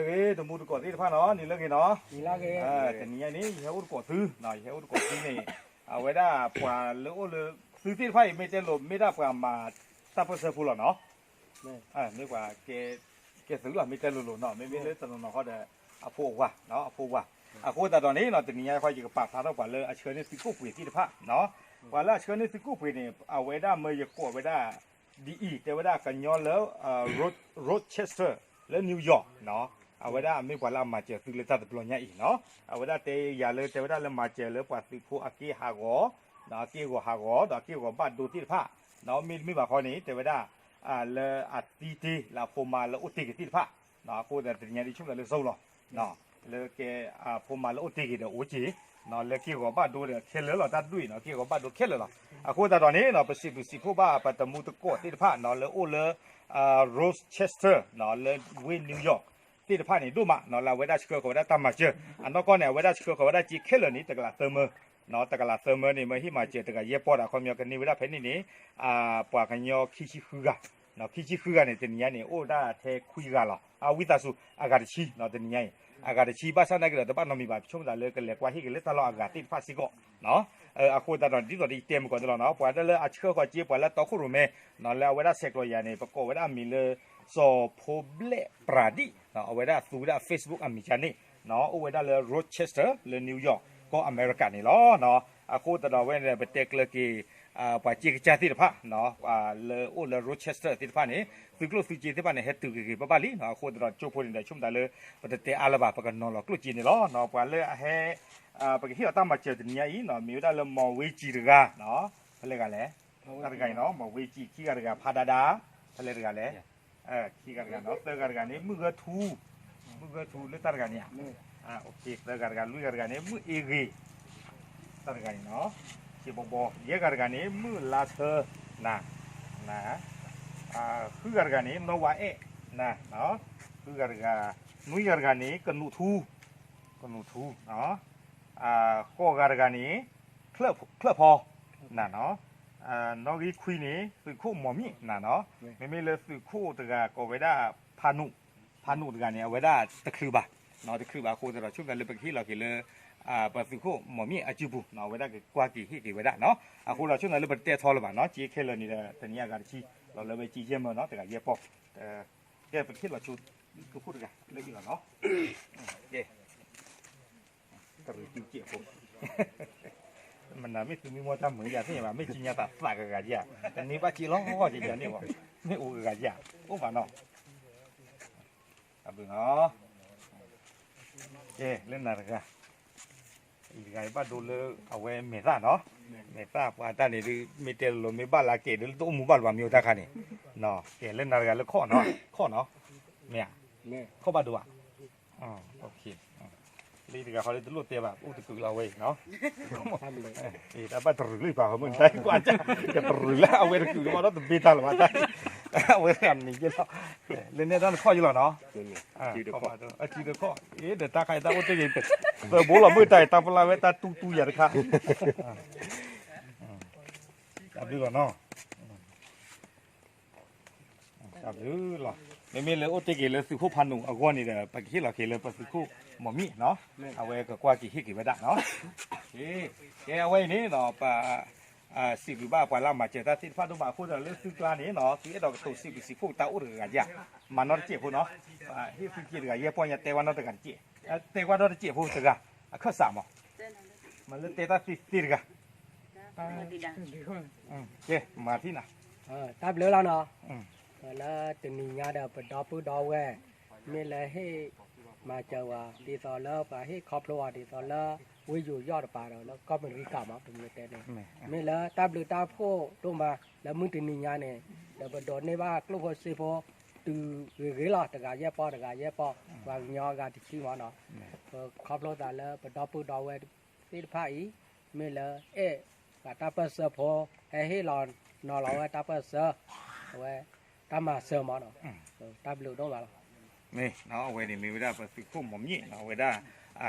ဂ့ၤ တမူတကိးသ့ၣ်တဖၣ်နီၤ နံၤလၢဂ့ၤနီၤ, တနံၤညါန့ၣ် ယဟဲအိၣ်တကိးသု, ယဟဲအိၣ်တကိးသုန့ၣ် အဝဲဒၣ်ပှၤလၢအိၣ်လၢ သုသ့ၣ်တဖၣ်အံၤ မ့ၢ်တဲလိၤ မ့ၢ်ဒၣ်ပှၤမၤတၢ်ပၢၢ်ဆၢဖိလီၤနီၤ, မ့ၢ်ပှၤ ကဲသုးလီၤ မ့ၢ်တဲလိၤလိၤနီၤ မ့မ့ၢ်လၢတနီၤနီၤဃီဒီး အဖိအဝၤ, အဖိအဝၤ, အဃိသတးဒီးန့ၣ်နီၤ တနံၤညါဃီ ယကပာ်ဖျါထီၣ်ပှၤလၢအဆှၢန့ၢ်သုးခိၣ်ပှ့ၤသ့ၣ်တဖၣ်, ပှၤလၢအဆှၢန့ၢ်သုးခိၣ်ပှ့ၤန့ၣ် အဝဲဒၣ်မၢယကိးဝဲဒၣ် ဒ်အံၤ တဲဝဲဒၣ်ကညီလၢ Rochester လၢ New York နီၤ, အဝဲဒၣ်မ့ၢ်ပှၤလၢအမၤစၢၤသုလၢတၢ်တဘျီညါအံၤနီၤ, အဝဲဒၣ်တဲယၤလၢ တဲဝဲဒၣ်လၢမၤစၢၤလၢပှၤသုးဖိအက့ၢ်ဟးဂီၤ, ဒီးအက့ၢ်ဂီၤဟးဂီၤ ဒီးအက့ၢ်ဂီၤဘၣ်ဒိသ့ၣ်တဖၣ်, မ့တမ့ၢ်ဘၣ်ဃီန့ၣ် တဲဝဲဒၣ် လၢအသံတ့ၢ်လၢအဖိမါလၢအိၣ်တ့ၢ်က့ၤသ့ၣ်တဖၣ်, အဃိသတးတနံၤညါဒ်ဆိကမိၣ်လၢ Zoom လီၤ လၢကဲ အဖိမါလၢအိၣ်တ့ၢ်က့ၤဒီးအိၣ်က့ၤ, လၢက့ၢ်ဂီၤဘၣ်ဒိဒီးခဲလၢာ်လီၤ တၢ်ဒွံၣ်နီၤ က့ၢ်ဂီၤဘၣ်ဒိခဲလၢာ်လီၤ, အဃိသတးဒီးန့ၣ်နီၤ ပစံးဘျုးစံးဖှိၣ်ဘၣ်ပတမူတကိးသ့ၣ်တဖၣ်နီၤ လၢအိၣ်လၢ Rochester နီၤ လၢဝ့ၢ် New York သ့ၣ်တဖၣ်န့ၣ်ဒိၣ်မးနီၤ လၢအဝဲဒၣ်ဆှၢဃီၤဝဲဒၣ်တၢ်မၤစၢၤ, အနီၢ်ကီၢ်န့ၣ် အဝဲဒၣ်ဆှၢဃီၤဝဲဒၣ်စ့ခဲလၢာ်န့ၣ် တကလးသၢမၢ, တကလးသၢမၢန့ၣ် မၢဟ့ၣ်မၤစၢၤတဂၤယဲၢ်ပီၢ်ဒီး အခီပညီကန့ၢ်ဝဲဒၣ်ဖဲန့ၣ်န့ၣ် ပှၤကညီခံဆံဃုဂၤ, ခံဆံဃုဂၤန့ၣ် တနံၤညါန့ၣ် အိၣ်ဒၣ်ထဲခွံဂၤလီၤ, အဝံသးစူၤ အဂၤတဆံနီၤ တနံၤညါအံၤ, အဂၤတဆံ ဘၣ်ဆၣ်သနာ်က့ဒီး တဘၣ်နီတမံၤဘၣ် ဆိကမိၣ်သးလၢကလဲၤကွၢ်ဟ့ၣ်က့ၤလၢတၢ်လီၢ်အဂၤသ့ၣ်တဖၣ်စ့ၢ်ကီး အဃိသတးဒီး ဒ်သိးဒီးယတဲမုၢ်ကီးန့ၣ်လီၤနီၤ ပှၤတၢ်လၢအဆှၢဃီၤစ့ ပှၤလၢတီခိၣ်ရိၣ်မဲ နီၤ လၢအဝဲဒၣ်ဆဲးကျိးယၤန့ၣ် ပကိးဝဲဒၣ်အမံၤလၢ စီၤဖိဘျဲၣ်ပြၤဒံၣ်, အဝဲဒၣ်သူဝဲဒၣ် Facebook အမံၤကန့ၣ်, အိၣ်ဝဲဒၣ်လၢ Rochester လၢ New York ကီၢ်အမဲရကၤန့ၣ်လီၤ. အဃိသတးဒီးအဝဲန့ၣ် ပတဲကျၢၤက့ၤ ပှၤစ့ကစၢ်သ့ၣ်တဖၣ် လၢအိၣ်လၢ Rochester သ့ၣ်တဖၣ်န့ၣ် သုကျိၣ်သုစ့သ့ၣ်တဖၣ်န့ၣ် ဟဲတုၤက့ၤက့ၤဘၣ်ဘၣ်လံ. အဃိသတးဒီး ကၠိဖိန့ၣ်ဒီး ဆိကမိၣ်သးလၢ ပတတဲအါလၢၤဘၣ် ပကနီၤလီၤကျိၣ်စ့န့ၣ်လီၤ. ပှၤလၢအဟဲ ပကဟ့ၣ်အီၤတၢ်မၤစၢၤတနံၤညါအံၤ မ့ၢ်ဝဲဒၣ်လၢ မီၢ်ဝ့ကၠံတဂၤ ဖဲလဲၣ်ဂၤလဲၣ်, တၢ်တဂၤအံၤနီၤ မီၢ်ဝ့ကၠံ ခံဂၤတဂၤ ဖးဒါဒါ ဖဲလဲၣ်တဂၤလဲၣ်, ခံဂၤတဂၤနီၤ သၢဂၤတဂၤန့ၣ် မုၢ်ဂၢထူ, မုၢ်ဂၢထူလၢတၢ်တဂၤန့ၣ်ဧါ, သၢဂၤတဂၤ လွံၢ်ဂၤတဂၤန့ၣ် မုၢ်အ့ဂ့ၤ, တၢ်တဂၤန့ၣ်နီၤ, စံးဘီဘီ ယဲၢ်ဂၤတဂၤန့ၣ် မုၢ်လါဆၢ, န န ဃုဂၤတဂၤန့ၣ် နီၢ်ဝါအဲၣ်, န ဃုဂၤတဂၤ, နွံဂၤတဂၤန့ၣ် ကနူးထူ, ကနူးထူ, ဃိးဂၤတဂၤန့ၣ် ချၢၣ်ဖီ, နနီၤ, နီၣ်ဂံၢ်ခွံန့ၣ် သုးခိၣ်မီၢ်မံၣ် နနီၤ, မ့မ့ၢ်လၢသုးခိၣ်တဂၤကိးဝဲဒၣ် ဖးနူး, ဖးနူးတဂၤန့ၣ် အဝဲဒၣ်တချုးဘၣ်, တချုးဘၣ်အဃိသတးဒီး ဆိကမိၣ်သးလၢပကဟ့ၣ်လီၤက့ၤလၢ ပသုးခိၣ်မီၢ်မံၣ်အစုပူၤ အဝဲဒၣ်ကကွၢ်က့ၤဟ့ၣ်က့ၤဝဲဒၣ်နီၤ. အဃိဒီးဆိကမိၣ်သးလၢပတတဲထီလၢၤဘၣ်နီၤ စ့ခဲလၢာ်န့ၣ်ဒီး တနံၤအဂၤတဆံ လီၤလၢဝဲကၠံယဲၢ်မၢနီၤ တဂၤယဲၢ်ပီၢ်, ကဲပကဟ့ၣ်လီၤဆိသုးခိၣ်တဂၤလၢအံၤလီၤနီၤ, ကဲ တရူးစုစဲးဖိ, မနုၤမ့ၢ်သုမံမီၢ်တၢ်မုာ်ယၤသ့ၣ်ညါဘၣ် မ့ၢ်ကံညါသးသးကဂၤယၤ, တန့ၢ်ဘၣ်က့လီၤက့ယၤန့ၣ်ဘၣ်, မ့ၢ်အိၣ်ကဂၤယၤ, အိၣ်ဘၣ်နီၤ, အဘျုးနီၤ, ကဲလၢနၤတဂၤ အံၤတဂၤအံၤဘၣ်ဒိလၢအဝဲမဲာ်သၣ်နီၤ, မဲာ်သၣ်ပှၤတၢ်န့ၣ်ဒုး မ့ၢ်တဲလိၤလိၤ မ့ၢ်ဘၣ်လၢကဲဒုးလၢတအိၣ်မူဘၣ်လၢၤဘၣ် မ့ၢ်အိၣ်တၢ်ခါန့ၣ်, ကဲလၢနၤတဂၤလၢခီၣ်နီၤ, ခီၣ်နီၤ, မ့ၢ်ဧါ, ခီၣ်ဘၣ်ဒိဧါ, လၢတဂၤဃီလၢတလိၣ်တဲဘၣ် အိၣ်တကုာ်လီၤဝဲအံၤနီၤ, တၢ်ဘၣ်တရူးလၢပာ်ဃီမုၢ်နံၤတၢ်ကွၢ်ကၢ် ကတရူးလၢအဝဲတကုာ်မးဒီးတဘ့ၣ်တၢ်လၢၤဘၣ်တၢ်, အဝဲတဂၤန့ၣ်ယဲလီၤ, လၢန့ၣ်တၢ်နခီၣ်ယလီၤနီၤ အထံတခီၣ်, အဒီးတၢ်ခါအံၤတၢ်အိၣ်တ့ၢ်ဂ့ၤ, သၢဘိလီၤမုၢ်တၢ်အံၤ တၢ်ပလၢ်ဝဲတၢ်တူတူယၤတခါ, တၢ်ဘျုးလီၤနီၤ, တၢ်ဘျုးလီၤ, မ့မ့ၢ်လၢအိၣ်တ့ၢ်က့ၤလၢသုးခိၣ်ဖးနူးအဂီၢ်န့ၣ်ဒီး ပကဟ့ၣ်လီၤက့ၤလၢပသုးခိၣ်မီၢ်မံၣ်နီၤ, အဝဲကကွၢ်က့ၤဟ့ၣ်က့ၤဝဲဒၣ်နီၤ, ကဲအဝဲအံၤန့ၣ်နီၤ ပ စံးဘျုးဘၣ်ပှၤလၢအမၤစၢၤတၢ်သ့ၣ်တဖၣ်ဒိၣ်မးအဃိဒီး လၢသုကျါန့ၣ်နီၤ သုအဲၣ်ဒိးကတိၤစံးဘျုးစံးဖှိၣ်တၢ်အိၣ်တဂၤဂၤဧါ, မၤနီတစဲးဖိနီၤ, ဟ့ၣ်သုက့တဂၤ ယဲၢ်ပီၢ်ညါတဲဝဲနီတဂၤတစဲး, တဲဝဲနီတစဲးဖိတဂၤ, အခၢၣ်စးမး, မၤလၢတဲတၢ်သ့သ့တဂၤ, ကဲမၤထံၣ်နၤ, တၢ်ဘျုးလီၤနီၤ, လၢတနံၤညါဒီးပဒီပုၢ်ဒီဝဲၢ် မ့ၢ်လၢဟ့ၣ်မၤစၢၤဝဲ ဒ်သိးလၢပှၤဟ့ၣ်ခီဖျိဝဲ ဒ်သိးလၢ ဝ့ၢ်ယူၤယီၣ်တပၤဒီး လၢကီၢ်အမဲရကၤမး ပမ့ၢ်တဲန့ၣ်, မ့ၢ်လၢတၢ်ဘျုးတၢ်ဖှိၣ်ဒိၣ်မး လၢမုၢ်တနံၤညါန့ၣ် ဒီးပဒိးန့ၢ်ဘၣ်ကျိၣ်ဖိစ့ဖိ တုၤဂ့ၤဂ့ၤလီၤ တဂၤယဲၢ်ပီၢ် တဂၤယဲၢ်ပီၢ် ပှၤကညီအဂၤတဆံမးနီၤ, ပခီဖျိသးလၢပဒီပုၢ်ဒီဝဲၢ်သ့ၣ်တဖၣ်အံၤ မ့ၢ်လၢအဲၣ်ပှၤတၢ်ပၢၢ်ဆၢဖိ ဟဲဟ့ၣ်လီၤနီၤလီၤဝဲတၢ်ပၢၢ်ဆၢ အဝဲ တၢ်မၤစၢၤမးနီၤ, တၢ်ဘျုးဒိၣ်မးလီၤ. မ့ၢ်နီၤ အဝဲန့ၣ်မ့ၢ်ဝဲဒၣ်ပသုးခိၣ်မီၢ်မံၣ်နီၤ အဝဲဒၣ်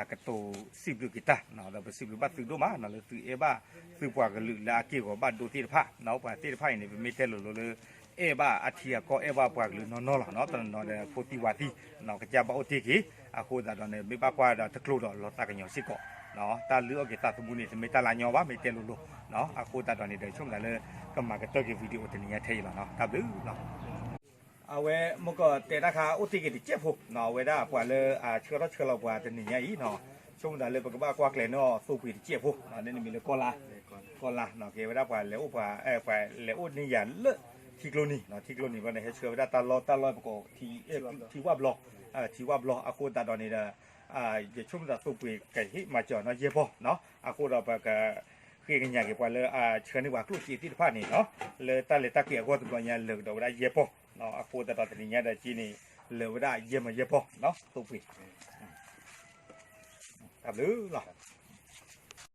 ကတိၤစံးဘျုးက့ၤတၢ်နီၤ ဒီးပစံးဘျုးဘၣ်သုဒိၣ်မးနီၤ လၢသုအဲၣ်ဘၣ်သုပှၤကလုာ်လၢအက့ၢ်ဂီၤဘၣ်ဒိသ့ၣ်တဖၣ်နီၤ ပှၤသ့ၣ်တဖၣ်အံၤန့ၣ် ပမ့ၢ်တဲလိၤလိၤလၢ အဲၣ်ဘၣ်အထံအကီၢ် အဲၣ်ဘၣ်ပှၤကလုာ်နီၢ်နီၢ်လီၤ. တနီၤနီၤဒီးဖိသံဝၤသံ ကစၢ်ဘၣ်အိၣ်တ့ၢ်က့ၤ, အဃိသတးဒီးန့ၣ် မ့ၢ်ဘၣ်ကွၢ်ဒီးတကျိၤဒီးလီၤသးကညီၤစ့ၢ်ကီး, တၢ်လုၢ်အီၣ်က့ၤသးသမူန့ၣ် တမ့ၢ်တၢ်လၢညီဘၣ် မ့ၢ်တဲလိၤလိၤ, အဃိသတးဒီးန့ၣ်ဒီး ဆိကမိၣ်သးလၢ ကမၤကတၢၢ်က့ၤ video တနံၤညါထဲအံၤလီၤ. တၢ်ဘျုးလီၤ. အဝဲမ့ၢ်ကတဲတၢ်ခါ အိၣ်တ့ၢ်က့ၤတစဲးဖိ, အဝဲဒၣ်ပှၤလၢအဆှၢထီၣ်ဆှၢလီၤပှၤတနံၤညါအံၤ, ဆိကမိၣ်သးလၢပကဘၣ်ကွၢ်ကျဲၤန့ၢ်အီၤသိပှ့ၤတစဲးဖိ, လၢနမံၤလၢကီၢ်လါ, ကီၢ်လါ, ကဲဝဲဒၣ်ပှၤလဲၤအိၣ်ပှၤ ပှၤလဲၤအိၣ်န့ၢ်ယၤလၢထံကျိနံၤ, ထံကျိနံၤဘျီန့ၣ် ဟဲဆှၢဝဲဒၣ်တၢ်လီၢ်တၢ်လီၢ်ပကိး ထံဝၣ်ဘျီ, ထံဝၣ်ဘျီ, အဃိသတးဒီးန့ၣ်ဒီး ယဆိကမိၣ်သးသိပှ့ၤကဟ့ၣ်မၤစၢၤနီၢ်ယဲၢ်ပီၢ်, အဃိဒီးပက ဃ့ကညးက့ၤပှၤလၢအဆှၢန့ၢ်ပှၤကျိၣ်စ့သ့ၣ်တဖၣ်န့ၣ်, လၢတၢ်လဲၤတၢ်က့ၤအဂီၢ်တဘျီညါ လၢာ်ကဒီးဝဲဒၣ်ယဲၢ်ပီၢ်, အဃိသတးဒီးတနံၤညါဒီးက့န့ၣ် လၢာ်ဝဲဒၣ်ယဲၢ်မၤယဲၢ်ပီၢ်, သိပှ့ၤ, တၢ်ဘျုးလီၤ.